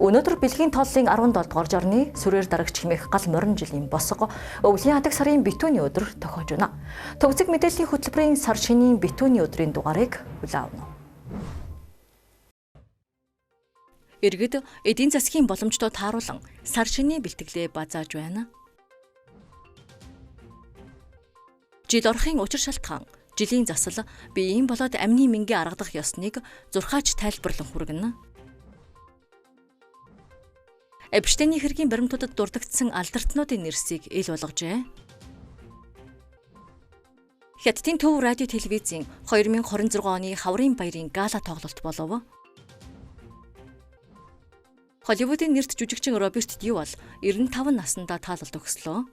Өнөөдөр бэлгийн тооллын 17 дугаар жорны сүрээр дарагч хэмээх гал морин жилийн босго өвлийн адаг сарын битүүний өдөр тохиож байна. Төвцөг мэдээллийн хөтөлбөрийн сар шинийн битүүний өдрийн дугаарыг хүлээн авна. Иргэд эдийн засгийн боломжтой тааруулан сар шинийн бэлтгэлээ базааж байна. Жил орохын учир шалтгаан, жилийн засал, биеийн болоод амны мингийн аргадах ёсныг зурхаач тайлбарлан хүргэнэ. Эпштейний хэргийн баримтуудад дурдагдсан алдартнуудын нэрсийг ил болгожээ. Хятадын төв радио телевизийн 2026 оны хаврын баярын гала тоглолт болов. Холливуудын нэрт жүжигчин Роберт Дювал 95 наснда таалалд өгслөө.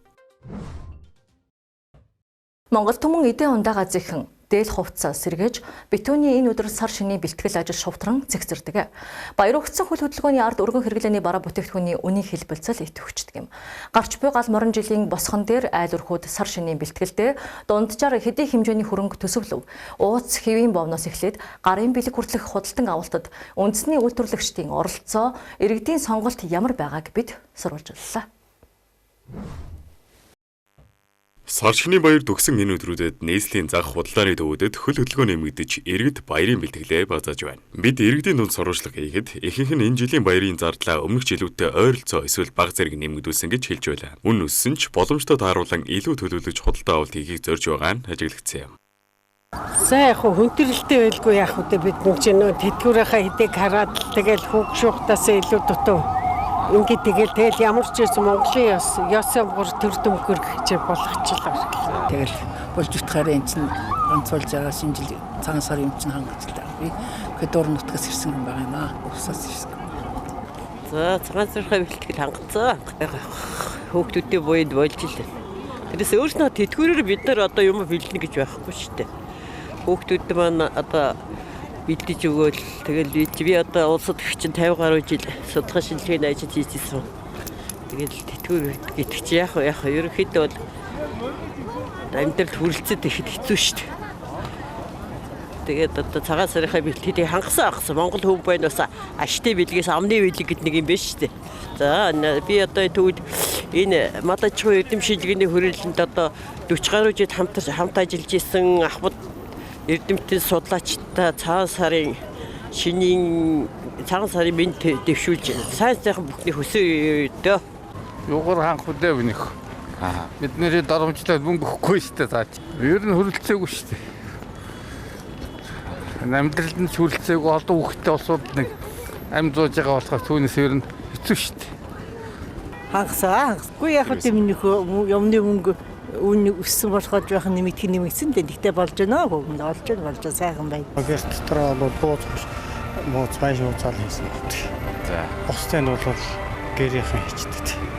Монгол түмэн эдэн ундаага зэхэн дээл хувцас сэргээж битүүний энэ өдөр сар шинийн бэлтгэл ажил шувтран цэгцэрдэг. Баяр өгсөн хөл хөдөлгөөний ард өргөн хэрэглээний бараа бүтээгдэхүүний үнийн хэлбэлцэл идэвхждэг юм. Гарч буй гал морин жилийн босгон дээр айл өрхүүд сар шинийн бэлтгэлдээ дунджаар хэдий хэмжээний хөрөнгө төсөвлөв. Ууц хэвийн бовноос эхлээд гарын бэлэг хүртэлх худалдан авалтад үндэсний үйлдвэрлэгчдийн оролцоо, иргэдийн сонголт ямар байгааг бид сурвалжлалаа. Сар шинийн баяр төгсөн энэ өдрүүдэд нийслэлийн зах худалдааны төвүүдэд хөл хөдөлгөөн нэмэгдэж иргэд баярын бэлтгэлээ базааж байна. Бид иргэдийн дунд сурвалжлага хийхэд ихэнх нь энэ жилийн баярын зардлаа өмнөх жилүүдтэй ойролцоо эсвэл бага зэрэг нэмэгдүүлсэн гэж хэлж байлаа. Үн өссөн ч боломжтой тааруулан илүү төлөвлөж худалдаа авалт хийхийг зорж байгаа нь ажиглагдсан юм. За яг хөнтрөлтэй байлгүй яах вэ, бид нэг чинь нөө тэтгэврийнхаа хэдийг хараад тэгэл хүүг шуухтаас илүү дутуу. Ингээд тэгэл ямар ч байсан Монголын ёс ёсоо гур төр дүнхэр гэж болгочлаа. Тэгэл болж утгаараа эн чинь ганцуулж байгаа шинэ жил цагаан сарын юм чинь хангацлаа. Би Көдөр нутгаас ирсэн хүн байгаа юм аа. Увсаас ирсэн. За цагаан сарын бэлтгэл хангацсан. Хүүхдүүдтэй буйд болж л. Тэрээс өөрснөө тэтгэврээр бид нар одоо юм бэлдэнэ гэж байхгүй шүү дээ. Хүүхдүүд маань одоо бэлдэж өгөөл тэгэл би одоо улсад их чинь 50 гаруй жил судалгаа шинжилгээний ажил хийж ирсэн. Тэгэл тэтгэвэр гэдэг чи яах вэ? Яах вэ? Ерөнхийдөө бол амьдрал хүрэлцээд ихэд хэцүү шүү дээ. Тэгээд одоо цагаан сарынхаа бэлтгэлийг хангасан ахсан. Монгол хүн байна бас аштай бэлгээс амны бэлэг гэдэг нэг юм байна шүү дээ. За би одоо тэгвэл энэ Мадачгүй эрдэм шинжилгээний хүрээлэнд одоо 40 гаруй жил хамт ажиллаж исэн ахмад эрдэмтэн судлаачтай цагаан сарын шинийн цагаан сарын мэнд дэвшүүлж сайн сайхан бүхний хөсөөдөө. Юугаар хангах вэ гэнэ? Бидний дарамжлаад мөнгө өгөхгүй шүү дээ цааш. Ер нь хөрөлцөөгүй шүү дээ. Амьдралд нь хөрөлцөөгүй олон хүүхдтэй улсууд нэг амь зууж байгаа болохоор түүнээс ер нь хэцүү шүү дээ. Хангасаа хангасгүй яах вэ миний юмны мөнгө үн өссөн болохоор жоохон нэмэгдэх нэмэгдсэн дээ. Тэгтээ болж байна уу? Болж байна, болж сайхан байна. Гэрт дотор бол бууз мууц баян шууцаал хийсэн гэдэг. За. Бусдын нь бол гэрийнхэн хийчихдээ.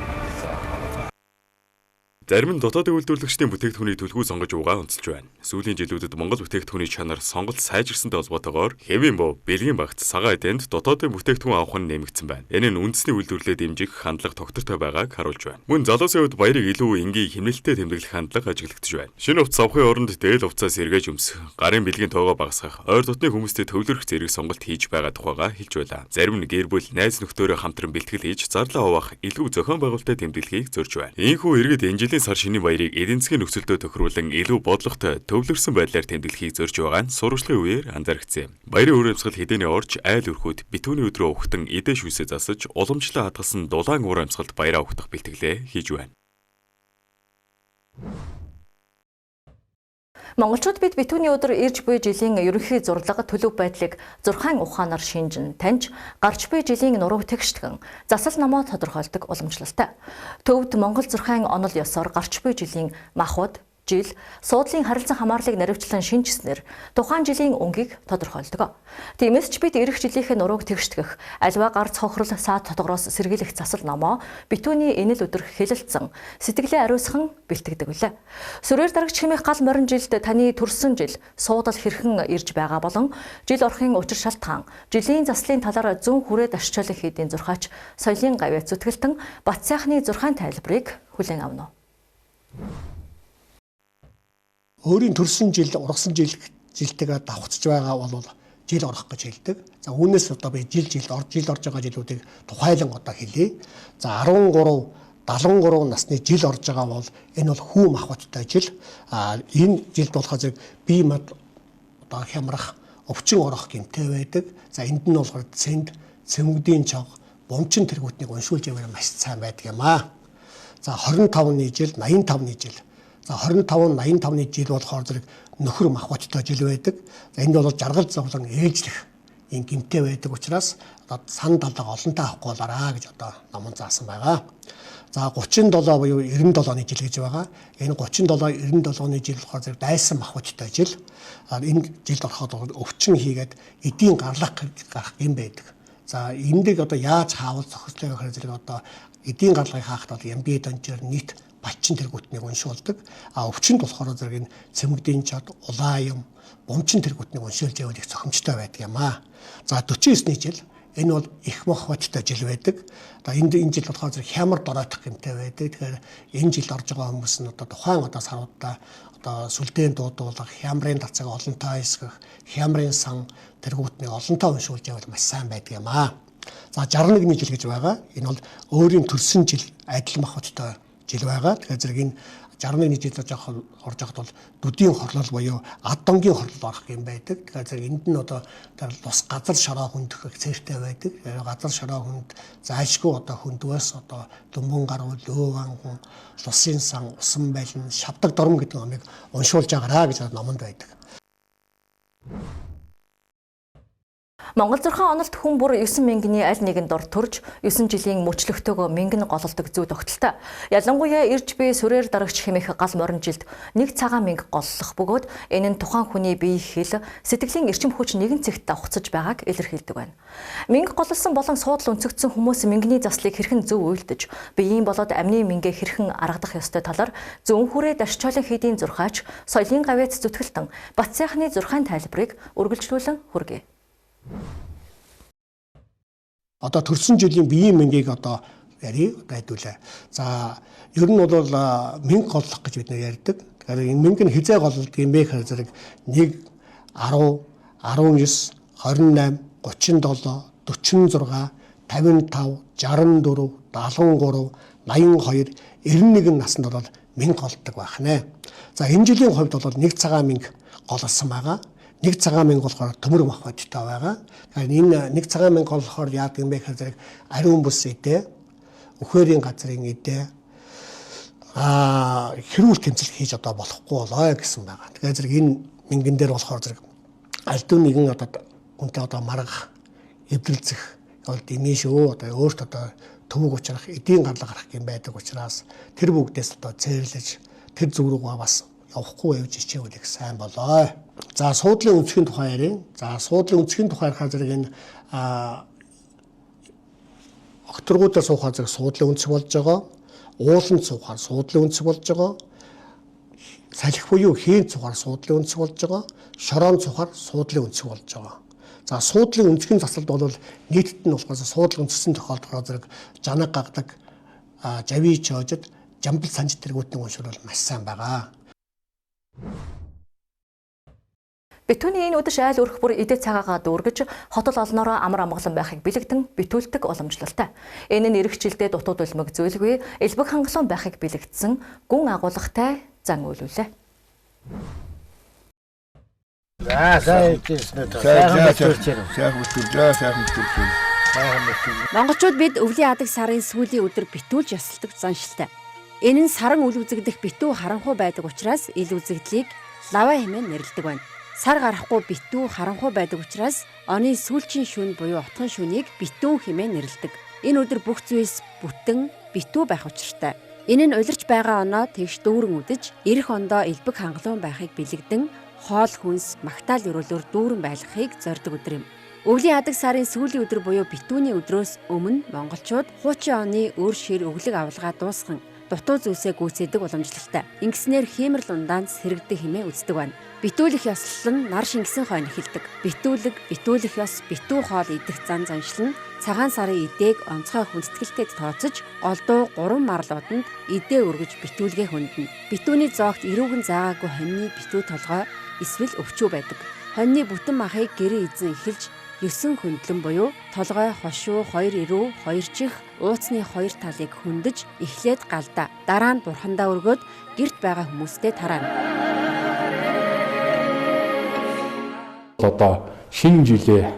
Зарим нь дотоодын үйлдвэрлэгчдийн бүтээгдэхүүний төлхөө сонгож уугаа онцолж байна. Сүүлийн жилүүдэд Монгол бүтээгдэхүүний чанар сонголт сайжирсантай холбоотойгоор хэвийн бов, бэлгийн багц, сагаа эдэнд дотоодын бүтээгдэхүүн авах нь нэмэгдсэн байна. Энэ нь үндэсний үйлдвэрлэлээ дэмжих хандлага тогтвортой байгааг харуулж байна. Мөн залуусын хувьд баярыг илүү энгийн хэмнэлттэй тэмдэглэх хандлага ажиглагдаж байна. Шинэ хувцас авахын оронд дээл хувцас сэргээж өмсөх, гарын бэлгийн тоогоо багасгах, ойр дотны хүмүүстэй төвлөрөх зэрэг сонголт хийж байгаа тухайгаа хэлж байлаа. Зарим нь гэр бүл, найз нөхдөөрөө хамтран бэлтгэл хийж зарлаа хуваах илүү зохион байгуулалттай тэмдэглэхийг зорж байна. Ийхүү иргэд энэ жилийн сар шинийн баярыг эдийн засгийн нөхцөлдөө тохируулан илүү бодлоготой төвлөрсөн байдлаар тэмдэглэхийг зорж байгаа нь сурвалжлагын үеэр анзаарэгдсэн юм. Баярын үр амьсгал хэдийний орж айл өрхүүд битүүний өдрөө ухтан эдээ шүүсээ засаж уламжлан хадгалсан дулаан уур амьсгалд баяраа ухтах бэлтгэлээ хийж байна. Монголчууд бид битүүний өдөр ирж буй жилийн ерөнхий зурлага төлөв байдлыг зурхаан ухаанаар шинжин таньж гарч буй жилийн нурууг тэгштгэн засал номоо тодорхойлдог уламжлалтай. Төвд Монгол зурхаан онол ёсоор гарч буй жилийн махбод, жил, суудлын харилцан хамаарлыг наривчлан шинжснээр тухайн жилийн өнгийг тодорхойлдог. Тиймээс ч бид ирэх жилийнхээ нурууг тэгштгэх, альва гарц хохирол саад тодгороос сэргийлэх засал номоо битүүний энэл өдөр хэлэлцэн сэтгэлээ ариусхан бэлтгэдэг үлээ. Сүрээр дарагч хэмээх гал морин жилд таны төрсөн жил суудал хэрхэн ирж байгаа болон жил орохын учир шалтгаан, жилийн заслын талаар зүүн хүрээд арчаалах хийдийн зурхаач соёлын гавьяа зүтгэлтэн Бат сайхны зурхаан тайлбарыг хүлээн авна. Өөрийн төрсөн жил, ургасан жил жилтэйгээ давхцаж байгаа бол жил орох гэж хэлдэг. За үүнээс одоо би жил жил орж байгаа жилүүдийг тухайлан одоо хэлье. За 13 73 насны жил орж байгаа бол энэ бол хүү махбодтой жил. А энэ жилд болохоор зэрэг бие мад одоо хямрах, өвчин орох гэмтэй байдаг. За энд нь болохоор цэнд, цэвэнгдийн чог, бумчин тэргүүтнийг уншуулж яваар маш сайн байдаг юм аа. За 25-ны жил, 85-ны жил. За 25 85-ны жил болохоор зэрэг нөхөр махбодтой жил байдаг. За энд бол жаргал зовлон ээлжлэх ийм гэмтэй байдаг учраас одоо сан талаа олонтаа авахгүй болоорой гэж одоо номон заасан байгаа. За 37 буюу 97-ны жил гэж байгаа. Энэ 37 97-ны жил болохоор зэрэг дайсан махбодтой жил. Энэ жилд ороход өвчин хийгээд эдийн гарлах гарах юм байдаг. За эндийг одоо яаж хаавал зохицлоо гэхээр зэрэг одоо эдийн гарлагыг хаахад бол ямби донжир нийт балчин тэргүүтнийг уншуулдаг. А өвчнөд болохоор зэрэг энэ цэмэгдийн чад, улаан юм, бумчин тэргүүтнийг уншуулж явал их зохимжтой байдаг юм аа. За 49-ны жил энэ бол их махбодтой жил байдаг. Одоо энэ жил болохоор зэрэг хямар доройтох гэмтэй байдаг. Тэгэхээр энэ жил орж байгаа хүмүүс нь одоо тухайн одоо саруудаа одоо сүлдэн дуудуулах, хямрын тацаг олонтоо эсгэх, хямрын сан тэргүүтнийг олонтоо уншуулж явал маш сайн байдаг юм аа. За 61-ний жил гэж байгаа. Энэ бол өөрийн төрсөн жил адил махбодтой жил байгаа. Тэгэхээр зэрэг энэ 61-ний жил орж байхад бол дүдийн хорлол буюу ад донгийн хорлол орох юм байдаг. Тэгэхээр зэрэг энд нь одоо тус газар шороо хөндөх цэртэй байдаг. Газар шороо хүнд зайлшгүй одоо хөндвөөс одоо дүмбэн гаруй, лөө ванган, лусын сан, усан байлн, шавдаг дорм гэдэг номыг уншуулж байгаараа гэж номонд байдаг. Монгол зурхаан онолт хүн бүр 9 мянганы аль нэгэн дор төрж 9 жилийн мөчлөгтөөгөө мянган гололдог зүй тогтолтой. Ялангуяа ирж бие сүрээр дарагч хэмээх гал морин жилд нэг цагаан мянга голлох бөгөөд энэ нь тухайн хүний бие хэл сэтгэлийн эрчим хүч нэгэн цэгт давхцаж байгааг илэрхийлдэг байна. Мянга голлсон болон суудал өнцөгдсөн хүмүүс мянганы заслыг хэрхэн зөв уйлдаж, биеийн болоод амны мянгээ хэрхэн аргадах ёстой талаар зүүн хүрээ Дашчоолын хийдийн зурхаач, соёлын гавьяат зүтгэлтэн Батсайхны зурхаан тайлбарыг үргэлжлүүлэн хүргэе. Одоо төрсөн жилийн биеийн мэнгийг одоо ярий одоо хэдүүлээ. За ер нь бол мэнг голлох гэж бид нэр ярьдаг. Тэгэхээр энэ мэнг нь хизээ голлдог юм бэ гэхээр зэрэг 1 10 19 28 37 46 55 64 73 82 91 наснд бол мэнг голдог байх нэ. За энэ жилийн хувьд бол нэг цагаан мэнг голлсон байгаа. Нэг цагаан мэнг болохоор төмөр махбодтой байгаа. Тэгэхээр энэ нэг цагаан мэнг болохоор яадаг юм бэ гэхээр зэрэг ариун бүс идэ, үхээрийн газрын идэ, хэрүүл тэмцэл хийж одоо болохгүй болоо гэсэн байгаа. Тэгэхээр зэрэг энэ мянган дээр болохоор зэрэг альдуу нэгэн одоо хүнтэй одоо маргах, эвдэлзэх бол дэмий шүү. Одоо өөрт одоо төвөг учрах, эдийн гарлага гарах юм байдаг учраас тэр бүгдээс одоо цээрлэж тэр зүг рүүгээ бас явахгүй явж хичээвэл их сайн болоо. За суудлын өнцгийн тухай ярив. За суудлын өнцгийн тухай ярихаар зэрэг энэ огторгуудаар суухаар зэрэг суудлын өнцөг болж байгаа. Ууланд суухаар суудлын өнцөг болж байгаа. Салхи буюу хийн цухаар суудлын өнцөг болж байгаа. Шорон цухаар суудлын өнцөг болж байгаа. За суудлын өнцгийн засалд бол нийтэд нь болохоор суудлын өнцсөн тохиолдолд зэрэг жанаг гагдаг, жави чоожид, жамбал санж тэргүүтний уншвал маш сайн байгаа. Битүүний энэ үдэш айл өрх бүр идэ цагаагаа дүүргэж хотол олноороо амар амгалан байхыг бэлэгдэн битүүлдэг уламжлалтай. Энэ нь ирэх жилдээ дутууд улмаг зүйлгүй элбэг хангалуун байхыг бэлэгдсэн гүн агуулгатай зан үйлүүлээ. За сайн хэлсэн үү? Сайхан битүүлж. Сайхан битүүлж. Сайхан битүүлж. Монголчууд бид өвлийн адаг сарын сүүлийн өдөр битүүлж ёсолдог заншилтай. Энэ нь саран үл үзэгдэх битүү харанхуй байдаг учраас ил үзэгдлийг лаваа хэмээн нэрлэдэг байна. Сар гарахгүй битүү харанхуй байдаг учраас оны сүүлчийн шөнө буюу отхон шөнийг битүүн хэмээн нэрлэдэг. Энэ өдөр бүх зүйлс бүтэн битүү байх учиртай. Энэ нь улирч байгаа оноо тэгш дүүрэн үдэж, ирэх ондоо элбэг хангалуун байхыг бэлэгдэн хоол хүнс, магтаал өрөөлөөр дүүрэн байлгахыг зорддог өдөр юм. Өвлийн адаг сарын сүүлийн өдөр буюу битүүний өдрөөс өмнө монголчууд хуучин оны өөр шир өглөг авалгаа дуусган дутуу зүйлсээ гүйцээдэг уламжлалтай. Ингэснээр хиймэрл ундаанд сэрэгдэх хэмээн үздэг байна. Битүүлэх ёслол нь нар шингэсэн хойно эхэлдэг. Битүүлэг, битүүлэх ёс, битүү хоол идэх зан заншил нь цагаан сарын идээг онцгой хүндэтгэлтэд тооцож голдуу 3 марлууданд идээ өргөж битүүлгээ хөндөнө. Битүүний зоогт эрүүгэн заагаагүй хоньны битүү толгой эсвэл өвчүү байдаг. Хоньны бүтэн махыг гэрийн эзэн эхэлж 9 хөндлөн буюу толгой, хошуу, 2 эрүү, 2 чих, ууцны 2 талыг хөндөж эхлээд галдаа. Дараа нь бурхандаа өргөөд гэрт байгаа хүмүүстэй тараана. Одоо шинэ жилээ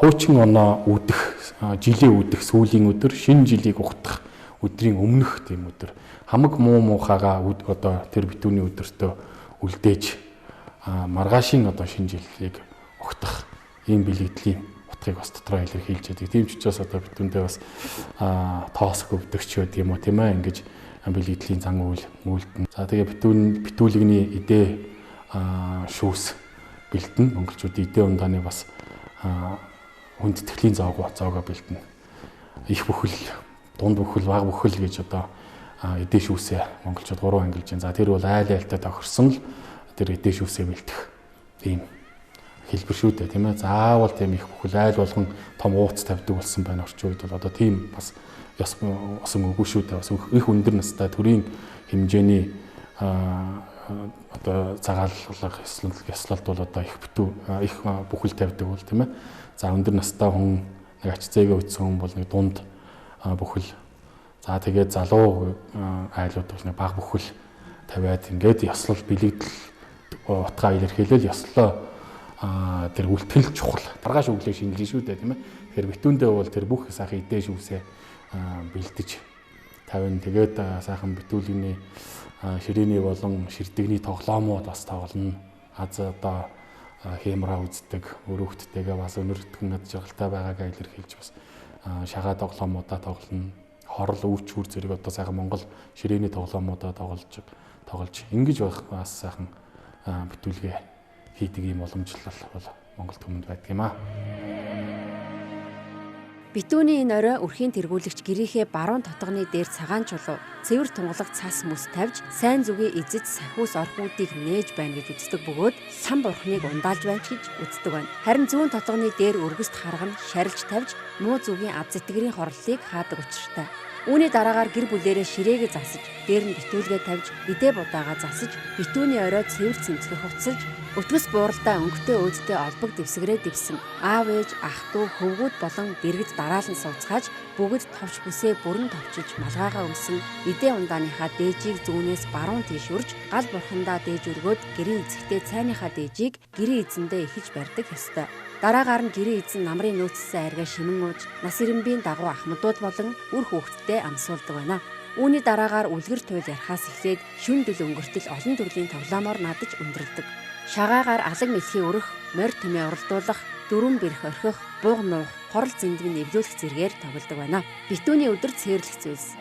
хуучин оноо үүдэх, жилээ үүдэх сүүлийн өдөр, шинэ жилийг ухтах өдрийн өмнөх тийм өдөр. Хамаг муу муухайгаа одоо тэр битүүний өдөртөө үлдээж маргаашийн одоо шинэ жилийг угтах ийм бэлгэдлийн утгыг бас дотроо илэрхийлж байдаг. Тийм ч учраас одоо битүүндээ бас тоосох өвдөгч байдаг юм уу, тийм ингэж бэлгэдлийн зан үйл үйлдэн. За тэгээ битүүлэгний идэ шүүс бэлдэн. Монголчуудын идэ ундааны бас хүндэтгэлийн зоогоо бэлдэнэ. Их бүхэл, дунд бүхэл, баг бүхэл гэж одоо эдээ шүүсээ монголчууд 3 ангилж байна. За тэр бол айл айлтай тохирсон л тэр эдээ шүүсээ бэлдэх ийм хэлбэр шүү дээ, тийм ээ. Заавал тийм их бүхэл айл болгон том ууц тавьдаг болсон байна орчин үед бол одоо тийм бас ёс осон үгүй шүү дээ. Бас их өндөр настай төрийн хэмжээний одоо цагааллага ёслолт бол одоо их битүү их бүхэл тавьдаг бол, тийм ээ. За өндөр настай хүн нэг ач зээгээ үтсэн хүн бол нэг дунд бүхэл. За тэгээд залуу айлууд бол нэг баг бүхэл тавиад ингээд ёслол бэлэгдэл утгаа илэрхийлэл ёслолоо тэр үлтгэл чухал. Маргааш өглөө шинэлж шүү дээ, тийм ээ. Тэгэхээр битүүндээ бол тэр бүх сайхан идэ шүүсээ бэлдэж тавина. Тэгээд сайхан битүүлэгний ширээний болон ширдэгний тоглоомууд бас тоглоно. Аз одоо хэмраа үздэг, өрөөхттэйгээ бас өнөртгөн над жаргалтай байгаагаа илэрхийлж бас шагаа тоглоомуудаа тоглоно. Хорл өвч хүр зэрэг одоо сайхан Монгол ширээний тоглоомуудаа тоглож ингэж байх бас сайхан битүүлгээ хийдэг ийм уламжлал бол Монгол түмэнд байдаг юм аа. Битүүний энэ орой өрхийн тэргүүлэгч гэрийнхээ баруун тотгоны дээр цагаан чулуу, цэвэр тунгалаг цас мөс тавьж сайн зүгийн эзэд сахиус орхуудыг нээж байна гэж үздэг бөгөөд лам бурхныг ундаалж байна ч гэж үздэг байна. Харин зүүн тотгоны дээр өргөст харган шарилж тавьж муу зүгийн ад зэтгэрийн хорлолыг хаадаг учиртай. Үүний дараагаар гэр бүлээрээ ширээгээ засаж, дээр нь битүүлгээ тавьж, идэ будаага засаж, битүүний орой цэвэр цэмцгэр хувцалж, өтгөс бууралдаа өнгөтэй өөдтэй олбог дэвсгэрээ дэвсэн. Аав ээж, ах дүү, хөвгүүд болон дэргэд дараалан сууцгааж, бүгд товч бүсээ бүрэн товчилж малгайгаа өмсөн идэ ундааныхаа дээжийг зүүнээс баруун тийш үрж, гал бурхандаа дээж өргөөд гэрийн эзэгтэй цайныхаа дээжийг гэрийн эзэндээ эхэж барьдаг ёстой. Дараагаар нь гэрийн эзэн намрын нөөцлсөн айргаа шимэн ууж, нас ирэмбийн дагуу ахмадууд болон үр хүүхэдтэй амсуулдаг байна. Үүний дараагаар үлгэр туйл ярихаас эхлээд шүн дүл өнгөртөл олон төрлийн тоглоомоор наадаж өндөрлөдөг. Шагаагаар алаг мэлхий өрөх, морь түмээ уралдуулах, дөрвөн бэрх орхих, буг нуух, хорол зэндгэн эвлүүлэх зэргээр тоглодог байна. Битүүний өдөр цээрлэх зүйлс.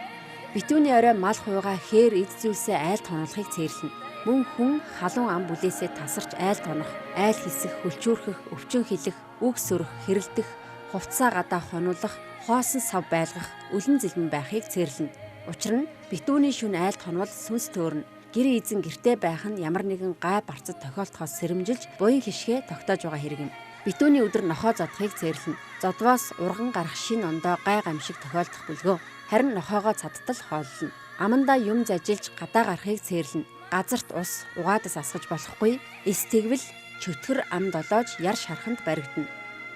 Битүүний орой мал хуйгаа хээр эд зүйлсээ айлд хонуулахыг цээрлэнэ. Мөн хүн халуун ам бүлээсээ тасарч айл тунах, айл хисэх, хөлчүүрхэх, өвчин хилэх, үг сөрөх, хэрэлдэх, хувцсаа гадаа хонуулах, хоосон сав байлгах, үлэн зэлмэн байхыг цээрлэнэ. Учир нь битүүний шүн айлд хонвол сүнс төөрнө. Гэрийн эзэн гэртээ байх нь ямар нэгэн гай барцад тохиолдохоос сэрэмжилж буян хишгээ тогтоож байгаа хэрэг юм. Битүүний өдөр нохоо зодохыг цээрлэнэ. Зодвоос урган гарах шин ондоо гай гамшиг тохиолдох бүлгөө. Харин нохоогоо цадтал хооллоно. Амандаа юм зажилж гадаа гарахыг цээрлэнэ. Газарт ус угаадас асгаж болохгүй. Эс тэгвэл чөтгөр ам долоож яр шарханд баригдана.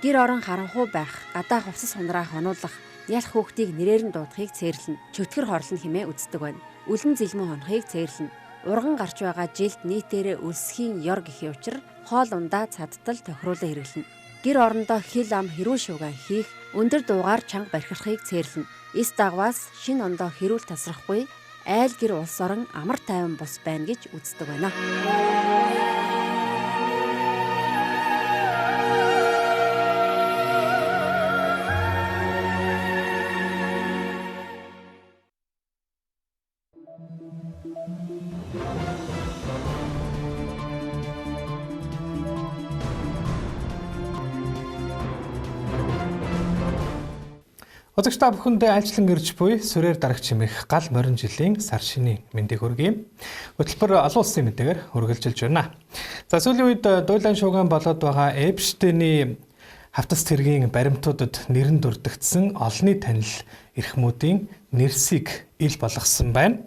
Гэр орон харанхуй байх, гадаа хувцас хундраа хонуулах, ялх хүүхдийг нэрээр нь дуудахыг цээрлэнэ. Чөтгөр хорлоно хэмээн үздэг байна. Үлэн зэлмэн хонохыг цээрлэнэ. Урган гарч байгаа жилд нийтээрээ өлсхийн ёр гэхийн учир хоол ундаа цадтал тохируулан хэрэглэнэ. Гэр орондоо хил ам хэрүүл шууган хийх, өндөр дуугаар чанга бархирахыг цээрлэнэ. Эс дагваас шин ондоо хэрүүл тасрахгүй, айл гэр улс орон амар тайван бус байна гэж үздэг байна. Үзэгч та бүхэндээ айлчлан ирж буй сүрээр дарагч хэмээх гал морин жилийн сар шинийн мэндийг хүргэе. Хөтөлбөр олон улсын мэдээгээр үргэлжилж байна. За сүүлийн үед дуйлан шууган болоод байгаа Эпштейний хавтас цэргийн баримтуудад нэрэн дурддагдсан олонний танил эрхмүүдийн нэрсийг ил болгосон байна.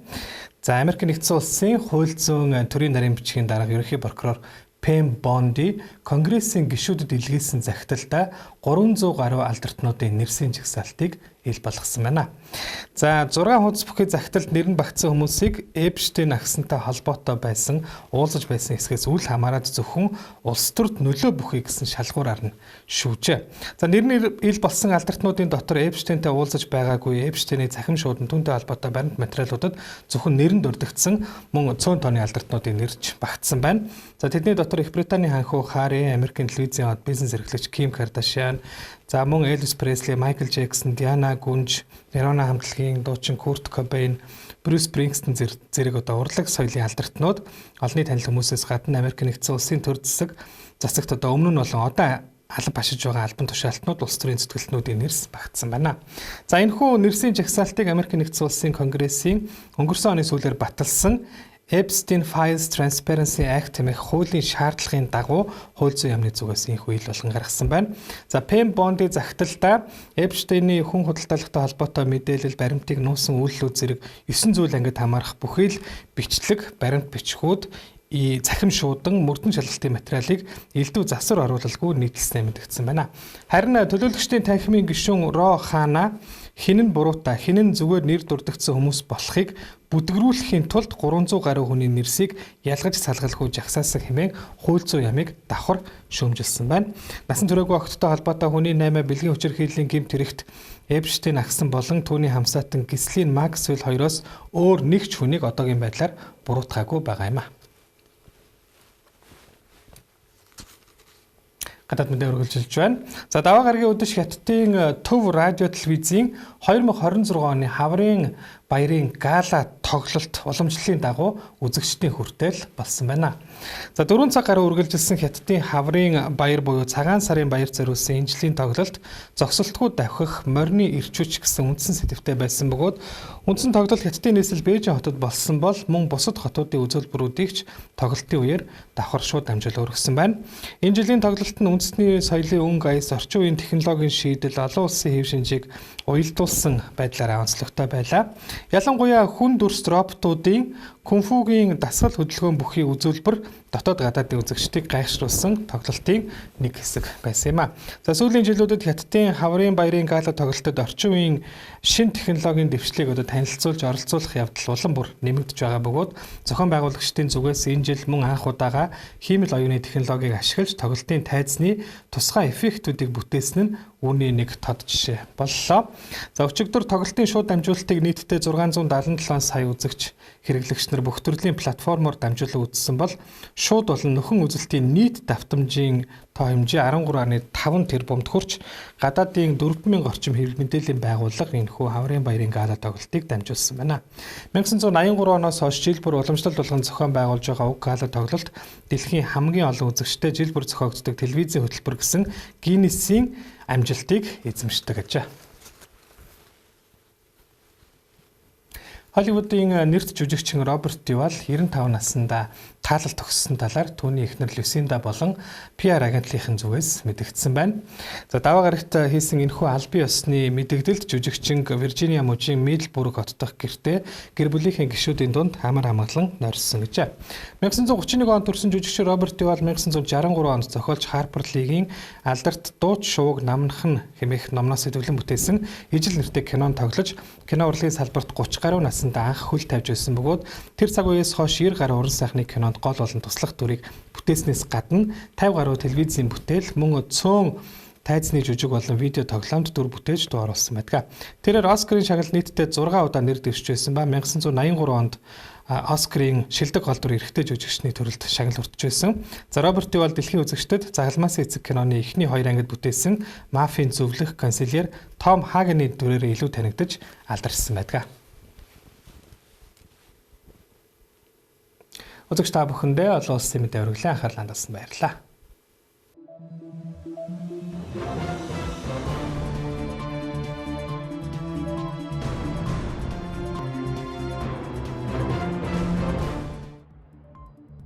За Америк нэгдсэн улсын хууль зүйн төрийн нарийн бичгийн дарга ерөнхий прокурор Пэм Бонди Конгрессийн гишүүдэд илгээсэн захидалдаа 300 гаруй алдартнуудын нэрсийн жагсаалтыг ил болгосон байна. За 6 хуудас бүхий захидалд нэр нь багтсан хүмүүсийг Эпштейн агсантай холбоотой байсан, уулзаж байсан хэсгээс үл хамааран зөвхөн улс төрд нөлөө бүхий гэсэн шалгуураар нь шүүжээ. За нэр нь ил болсон алдартнуудын дотор Эпштейнтэй уулзаж байгаагүй, Эпштейний цахим шуудан түүнтэй холбоотой баримт материалуудад зөвхөн нэр нь дурддагдсан мөн цөөн тооны алдартнуудын нэрч багтсан байна. За тэдний дотор Их Британий ханхүү Харри, Америкийн телевизийн од бизнес эрхлэгч Ким Кардашиан, за мөн Элвис Пресли, Майкл Джексон, Диана Гүнж, Нирвана хамтлагийн дуучин Курт Кобейн, Брюс Спрингстен зэрэг одоо урлаг соёлын алдартнууд олонний танил хүмүүсээс гадна Америк нэгдсэн улсын төр зэсэг засагт одоо өмнө нь болон одоо алба башиж байгаа албан тушаалтнууд улс төрийн зүтгэлтнүүдийн нэрс багтсан байна. За энэхүү нэрсийн жагсаалтыг Америк нэгдсэн улсын Конгрессийн өнгөрсөн оны сүүлээр баталсан Epstein Files Transparency Act хэмээх хуулийн шаардлагын дагуу хууль зүйн яамны зүгээс энэхүү ил болгон гаргасан байна. За Пэм Бонди захидалдаа Epstein-ийн хүн худалдаалгатай холбоотой мэдээлэл, баримтыг нуусан үйлдэлүүд зэрэг 9 зүйл ангид хамаарах бүхий л бичлэг, баримт бичгүүд, цахим шуудан мөрдөн шалгалтын материалыг элдв засвар оруулалгүй нийтлэлснээр мэдэгдсэн байна. Харин төлөөлөгчдийн танхимын гишүүн Ро Хана хэн нь буруутай, хэн нь зүгээр нэр дурддагдсан хүмүүс болохыг бүдгэрүүлэхийн тулд 300 гаруй хүний нэрсийг ялгаж салгалгүй жагсаасан хэмээн хууль зүйн яамыг давхар шүүмжилсэн байна. Насан туршаагүй охидтой холбоотой хүний 8 бэлгийн хүчирхийллийн гэмт хэрэгт Эпштейн агсан болон түүний хамсаатан Гислин Максвелл хоёроос өөр нэг ч хүнийг одоогийн байдлаар буруутгаагүй байгаа юм а. Гадаад мэдээ үргэлжилж байна. За даваа гарагийн үдэш Хятадын Төв радио телевизийн 2026 оны хаврын баярын гала тоглолт уламжлалын дагуу үзэгчдийн хүртэл болсон байна. За 4 цаг гаруй үргэлжилсэн Хятадын хаврын баяр буюу цагаан сарын баяр зориулсан энэ жилийн тоглолт зогсолтгүй давхих морины эрч хүч гэсэн үндсэн сэдэвтэй байсан бөгөөд үндсэн тоглолт Хятадын нийслэл Бээжин хотод болсон бол мөн бусад хотуудын үзүүлбэрүүдийг ч тоглолтын үеэр давхар шууд дамжуул өргөсөн байна. Энэ жилийн тоглолт нь үндэсний соёлын өнгө аяс, орчин үеийн технологийн шийдэл, олон улсын хэв шинжийг уялдуулсан байдлаараа онцлогтой байлаа. Ялангуяа хүн дүрс роботуудын кунфугийн дасгал хөдөлгөөн бүхий үзүүлбэр дотоод гадаадын үзэгчдийг гайхшруулсан тоглолтын нэг хэсэг байсан юм а. За сүүлийн жилүүдэд Хятадын хаврын баярын гала тоглолтод орчин үеийн шинэ технологийн дэвшлийг одоо танилцуулж оролцуулах явдал улам бүр нэмэгдэж байгаа бөгөөд зохион байгуулагчдын зүгээс энэ жил мөн анх удаага хиймэл оюуны технологиг ашиглаж тоглолтын тайзны тусгай эффектүүдийг бүтээсэн нь үүний нэг тод жишээ боллоо. За өчигдөр тоглолтын шууд дамжуулалтыг нийтдээ 677 сая үзэгч хэрэглэгч нар бүх төрлийн платформоор дамжуулан үзсэн бол шууд болон нөхөн үзэлтийн нийт давтамжийн тоо хэмжээ 13.5 тэрбумд хүрч гадаадын 4000 орчим хэвлэл мэдээллийн байгууллага энэхүү хаврын баярын гала тоглолтыг дамжуулсан байна. 1983 оноос хойш жил бүр уламжлалт болгон зохион байгуулж байгаа уг гала тоглолт дэлхийн хамгийн олон үзэгчтэй жил бүр зохиогддог телевизийн хөтөлбөр гэсэн Гиннесийн амжилтыг эзэмшдэг ажээ. Холливуудын нэрт жүжигчин Роберт Дювал 95 наснда таалал төгссөн талаар түүний эхнэр Люсинда болон PR агентлагийн зүгээс мэдэгдсэн байна. За даваа гарагт хийсэн энэхүү албан ёсны мэдэгдэлд жүжигчин Виржиниа мужийн Миддлбург хот дахь гэртээ гэр бүлийнхээ гишүүдийн дунд амар хамгаалан нойрссон гэжээ. 1931 онд төрсэн жүжигчин Роберт Дювал 1963 онд зохиолч Харпер Лигийн алдарт дууч шувууг намнах нь хэмээх номноос сэдвлэн бүтээсэн ижил нэртэй кинонд тоглож кино урлагийн салбарт 30 гаруй насанд анх хөл тавьж байсан бөгөөд тэр цаг үеэс хойш 90 гаруй уран сайхны кинонд гол болон туслах дүрийг бүтээснээс гадна 50 гаруй телевизийн бүтээл мөн цөөн тайзны жүжиг болон видео тоглоомд дүр бүтээж дуу оруулсан байдаг. Тэрээр Оскарын шагнал нийтдээ 6 удаа нэр дэвшиж байсан ба 1983 онд Оскарын шилдэг гол дүр эрэгтэй жүжигчний төрөлд шагнал хүртэж байсан. За Роберт Дювал дэлхийн үзэгчдэд Загалмаасын эцэг киноны эхний хоёр ангид бүтээсэн мафийн зөвлөх канцлер Том Хагены дүрээр илүү танигдаж алдаршсан байдаг. Үзэгч та бүхэндээ олон улсын мэдээ өргөлөө анхаарал хандуулсан баярлалаа.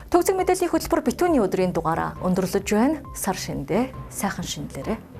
Төгсөг мэдээллийн хөтөлбөр битүүний өдрийн дугаараа өндөрлөж байна. Сар шиндээ сайхан шинэлээрээ